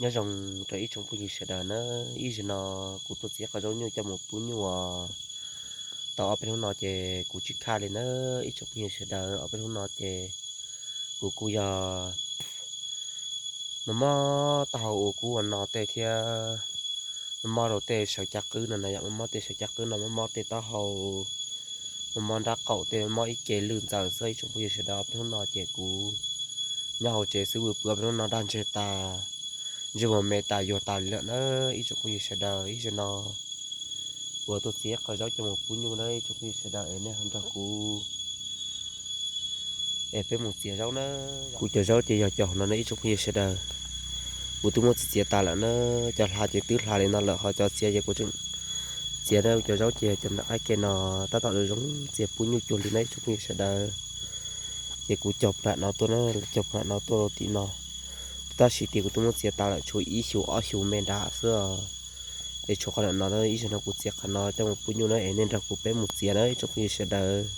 Nyob zoo rau ib tsoom phooj ywg sawv daws na, ib zaug no kuv tuaj txiav qhov zaub nyuj coj mus pub nyuj os. Tau ob peb hnub no ces kuv tsis khaj li na, ib tsoom phooj ywg sawv daws, ob peb hnub no ces kuv kuj yog mob mob taub hau uas kuv ua no tej thiab, mob mob rau tej sawv caj qwb no na yom, mob mob tej sawv caj qwb no, mob mob tej taub hau, mob mob nrab qaum tej, mob ib ce lwj ntxaws xwb ib tsoom phooj ywg sawv daws. Ob peb hnub no ces kuv nyob hauv tsev xwb, vwm pw ob peb hnub no dag ntseg tas, ntsej muag me tas yuag tas li lawm na ib tsoom phooj ywg sawv daws. Ib zaug no kuv tuaj txiav qhov zaub coj mus pub nyuj na ib tsoom phooj ywg sawv daws es nej ho nrog kuv es peb mus txiav zaub na. Kuv cov zaub ces yog cov no na ib tsoom phooj ywg sawv daws. Kuv twb muab txiav txiav tas lawm na, cov hla ces twb hla li no lawm, ho cov txiav ces kuv tseem txiav na. Cov zaub ces cov nram qab ke no tab tom zoo zoo txiav pub nyuj cuag li na ib tsoom phooj ywg sawv daws. Ces kuv cog puag nram no tuaj na, cog puag nram no tuaj rau tim no. Tab sis tias kuv twb muab txiav tas lawm, tshuav ib xyus ob xyus me nrad xwb os. Es tshuav qhov nram no na, ib zaug no kuv txiav qhov no coj mus pub nyuj na es nej nrog kuv peb mus txiav na ib tsoom phooj ywg sawv daws.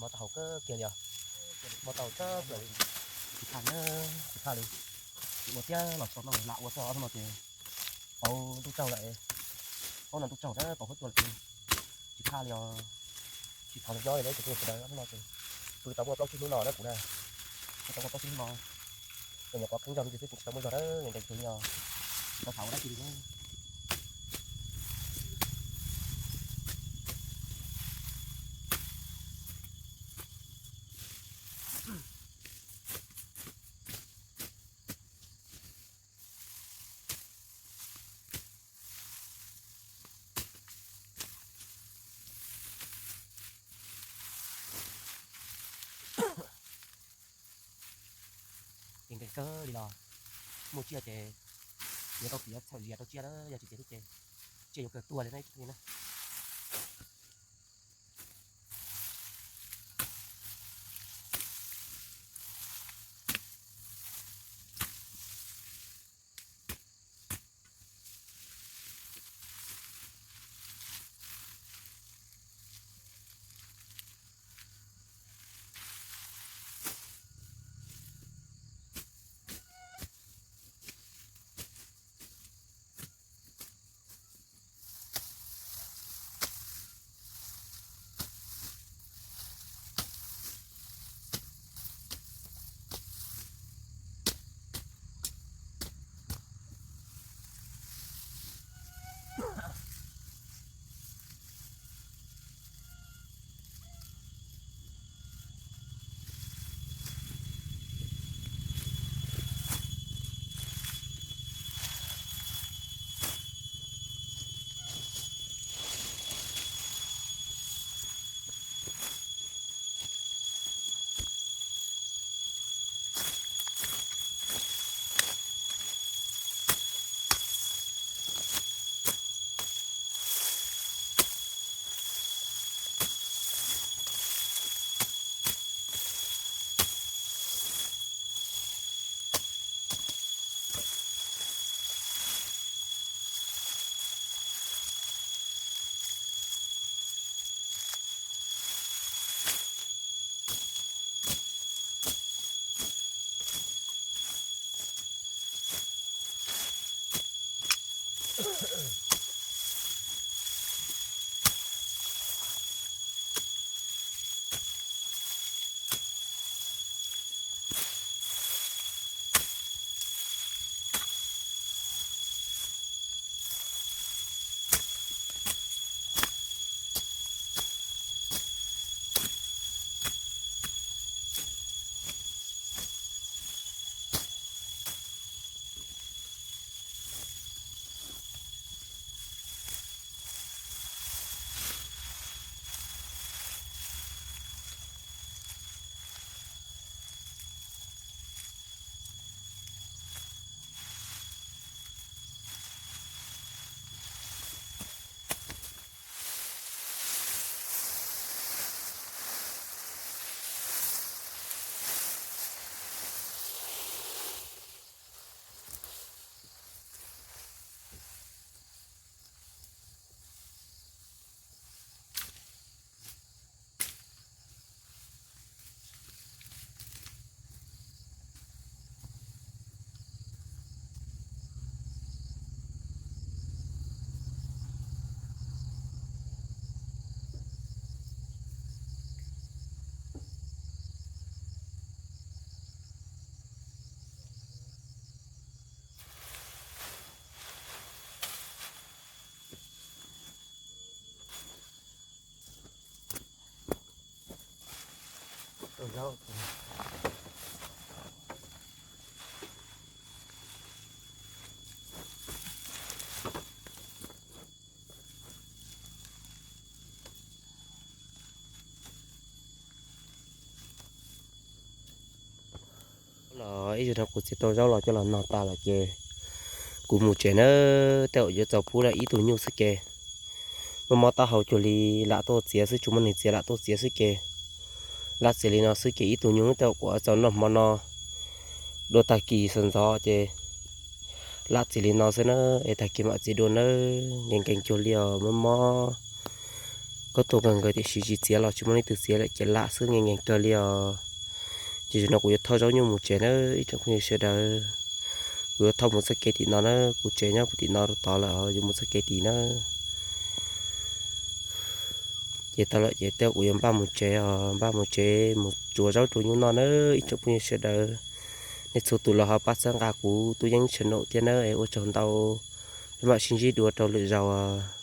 Mob tau hauv kawg kiag li os. Mob tau txog plaws li, tsis phaj li, tsis phaj li. Tsis ua thiab los tsis tau noj, lam ua txog ob hnub no ces pauv ntuj tsaug lawm. Pauv no ntuj tsaug na, pauv huab cua lawm ces tsis phaj li os. Tsis thov nyob li na, tsis pub sawv daws ob hnub no ces pw tau muaj plaub tsib hnub no na kuv na. Pw tau muaj plaub tsib hnub no, ces nyuam qhuav kheev zog me ntsis xwb, kuv tsis tau muaj zog na, nkees nkees kawg li os. Tsis tau tham ua dab tsi li na. Ces nkees kawg li los, muaj tsiaj ces yuav tau piav txhawm zias rau tsiaj na, yog tsis piav thiab ces tsiaj yuav kawg tuag li na ib tsoom phooj ywg na. Los ib zaug no kuv txiav tau zaub los coj los no tas lawm ces kuv mus tsev nawb. Tej zaum yuav txaus pub ib tug nyuj xwb ces muaj mob taub hau cuag li lam tuaj txiav xwb, tsis muaj neeg txiav lam tuaj txiav xwb ces lam txiav li no xwb ces ib tug nyuj tej zaum kuv txaus noj hmo no dua tag kis sawv ntxov ces lam txiav li no xwb na, es tag kis mam txiav dua nawb. Nkees nkees cuag li os, mob mob khaub thuas kawg nkaus tiam sis tsis txiav los tsis muaj leej twg txiav lawm ces lam xwb, nkees nkees kawg li os. Ces zaum no kuv yuav thauj zaub nyuj mus tsev nawb ib tsoom phooj ywg sawv daws. Kuv yuav thauj mus txoj kev tim no na, kuv tsev nyob puag tim no rau tod lawm, yuav mus txoj kev tim na. Ces tau lawm ces tej zaum kuv yuav npaj mus tsev os, npaj mus tsev mus tsuav zaub tsuav nyuj noj nawb ib tsoom phooj ywg sawv daws. Nej txhua tus los ho pab txhawb nqa kuv Tub Yeeb channel thiab nawb, es ua tsaug ntau. Peb mam sib ntsib dua rau lwm zaus os.